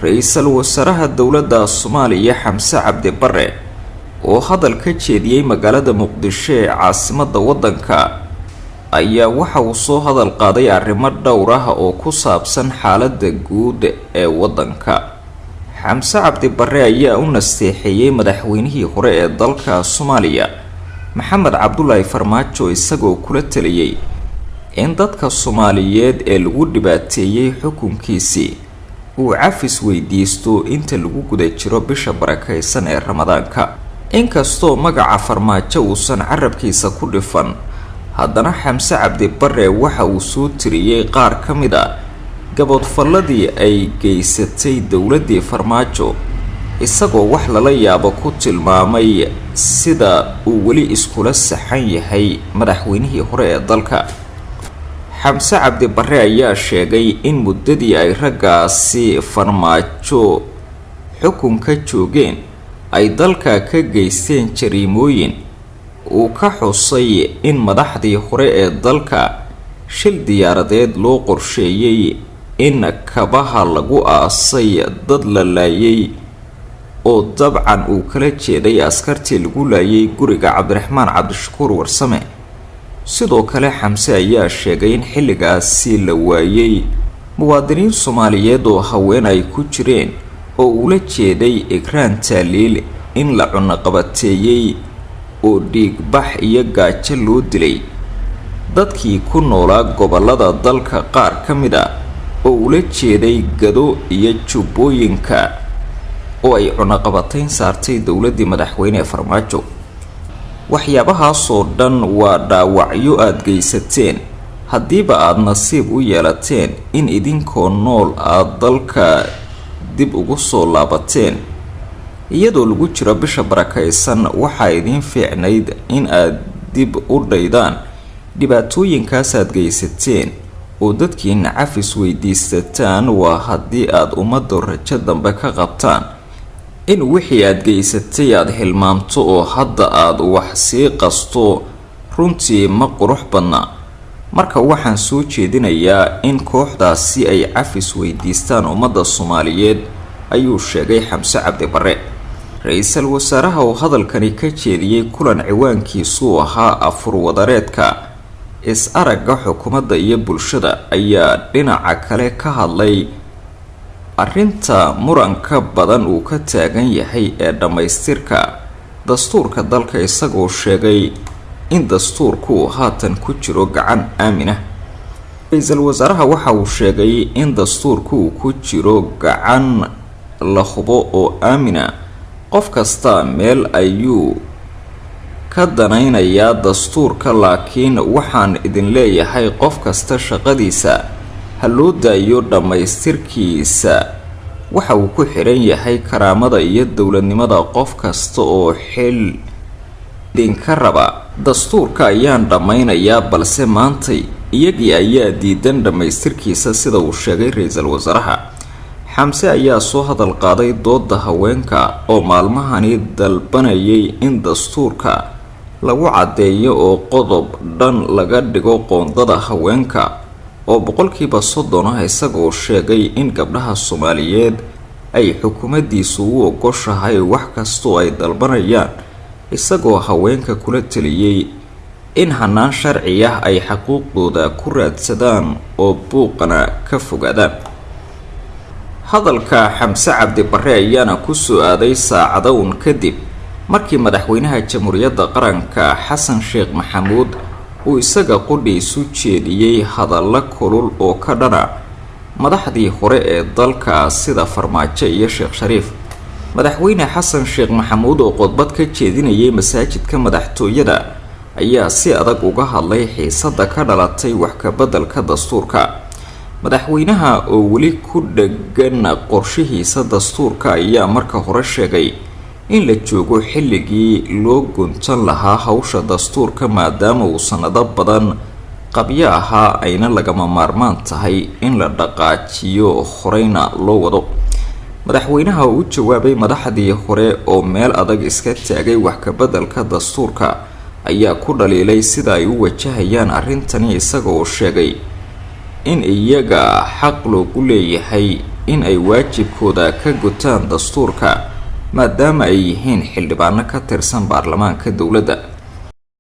Ra-iisul wasaaraha dowladda Soomaaliya Xamse Cabdi Bare oo hadal ka jeediyey magaalada Muqdisho ee caasimadda waddanka ayaa waxa uu soo hadal qaaday arrimo dhowr ah oo ku saabsan xaaladda guud ee waddanka. Xamse Cabdi Bare ayaa u nasteexeeyey madaxweynihii hore ee dalka Soomaaliya Maxamed Cabdulaahi Farmaajo, isagoo kula taliyey in dadka Soomaaliyeed ee lagu dhibaateeyey xukunkiisii uu cafis weydiisto inta lagu guda jiro bisha barakaysan ee Ramadaanka. Inkastoo magaca Farmaajo uusan carabkiisa ku dhifan, haddana Xamse Cabdi Bare waxa uu soo tiriyey qaar ka mid a gaboodfalladii ay geysatay dowladdii Farmaajo, isagoo wax lala yaabo ku tilmaamay sida uu weli iskula saxan yahay madaxweynihii hore ee dalka. Xamse Cabdi Bare ayaa sheegay in muddadii ay raggaasi Farmaajo xukunka joogeen ay dalka ka geysteen jariimooyin uu ka xusay in madaxdii hore ee dalka shil diyaaradeed loo qorsheeyey, in kabaha lagu aasay dad la laayay oo dabcan uu kala jeeday askartii lagu laayay guriga Cabdiraxmaan Cabdishakuur Warsame. Sidoo kale Xamse ayaa sheegay in xilligaasi la waayey muwaadiniin Soomaaliyeed oo haween ay ku jireen oo ula jeeday Ikraan Taaliil, in la cunaqabateeyey oo dhiigbax iyo gaajo loo dilay dadkii ku noolaa gobolada dalka qaar ka mid a oo ula jeeday Gado iyo Jubbooyinka oo ay cunaqabatayn saartay dowladdii madaxweyne Farmaajo. Waxyaabahaasoo dhan waa dhaawacyo aada geysateen, haddiiba aada nasiib u yeelateen in idinkoo nool aada dalka dib ugu soo laabateen iyadoo lagu jiro bisha barakaysan, waxaa idiin fiicnayd in aad dib u dhaydaan dhibaatooyinkaas aad geysateen oo dadkiina cafis weydiisataan. Waa haddii aada ummadda rajo dambe ka qabtaan in wixii aad geysatay aada hilmaamto oo hadda aada wax sii qasto, runtii ma qurux badna. Marka waxaan soo jeedinayaa in kooxdaasi ay cafis weydiistaan ummadda Soomaaliyeed, ayuu sheegay Xamse Cabdi Bare. Ra-iisul wasaaraha oo hadalkani ka jeediyey kulan ciwaankiisuu ahaa afurwadareedka is-aragga xukuumadda iyo bulshada ayaa dhinaca kale ka hadlay arrinta muranka badan uu ka taagan yahay ee dhammaystirka dastuurka dalka, isagoo sheegay in dastuurku uu haatan ku jiro gacan aamin ah. Ra-iisul wasaaraha waxa uu sheegay in dastuurku uu ku jiro gacan la hubo oo aamina. Qof kasta meel ayuu ka danaynayaa dastuurka, laakiin waxaan idin leeyahay qof kasta shaqadiisa ha loo daayo dhammaystirkiisa. Waxa uu ku xidhan yahay karaamada iyo dowladnimada qof kasta oo xil idinka raba. Dastuurka ayaan dhammaynayaa, balse maantay iyagii ayaa diidan dhammaystirkiisa, sida uu sheegay ra-iisul wasaaraha. Xamse ayaa soo hadal qaaday dooda haweenka oo maalmahani dalbanayay in dastuurka lagu caddeeyo oo qodob dhan laga dhigo qoondada haweenka oo 30% ah, isagoo sheegay in gabdhaha Soomaaliyeed ay xukuumaddiisu u ogoshahay wax kastoo ay dalbanayaan, isagoo haweenka kula taliyey in hanaan sharci ah ay xaquuqdooda ku raadsadaan oo buuqana ka fogaadaan. Hadalka Xamse Cabdi Bare ayaana kusoo aaday saacado un kadib markii madaxweynaha Jamhuuriyadda Qaranka Xasan Sheekh Maxamuud uu isaga qudhiisu jeediyey hadallo kulul oo ka dhana madaxdii hore ee dalka sida Farmaajo iyo Sheekh Shariif. Madaxweyne Xasan Sheekh Maxamuud oo khudbad ka jeedinayay masaajidka madaxtooyada ayaa si adag uga hadlay xiisada ka dhalatay wax kabeddelka dastuurka. Madaxweynaha oo weli ku dhegan qorshihiisa dastuurka ayaa marka hore sheegay in la joogo xilligii loo guntan lahaa hawsha dastuurka, maadaama uu sanado badan qabyo ahaa, ayna lagama maarmaan tahay in la dhaqaajiyo horeyna loo wado. Madaxweynaha oo u jawaabay madaxdii hore oo meel adag iska taagay wax kabeddelka dastuurka ayaa ku dhaliilay sida ay u wajahayaan arrintani, isaga oo sheegay in iyaga xaq loogu leeyahay in ay waajibkooda ka gutaan dastuurka, maadaama ay yihiin xildhibaano ka tirsan baarlamaanka dowladda.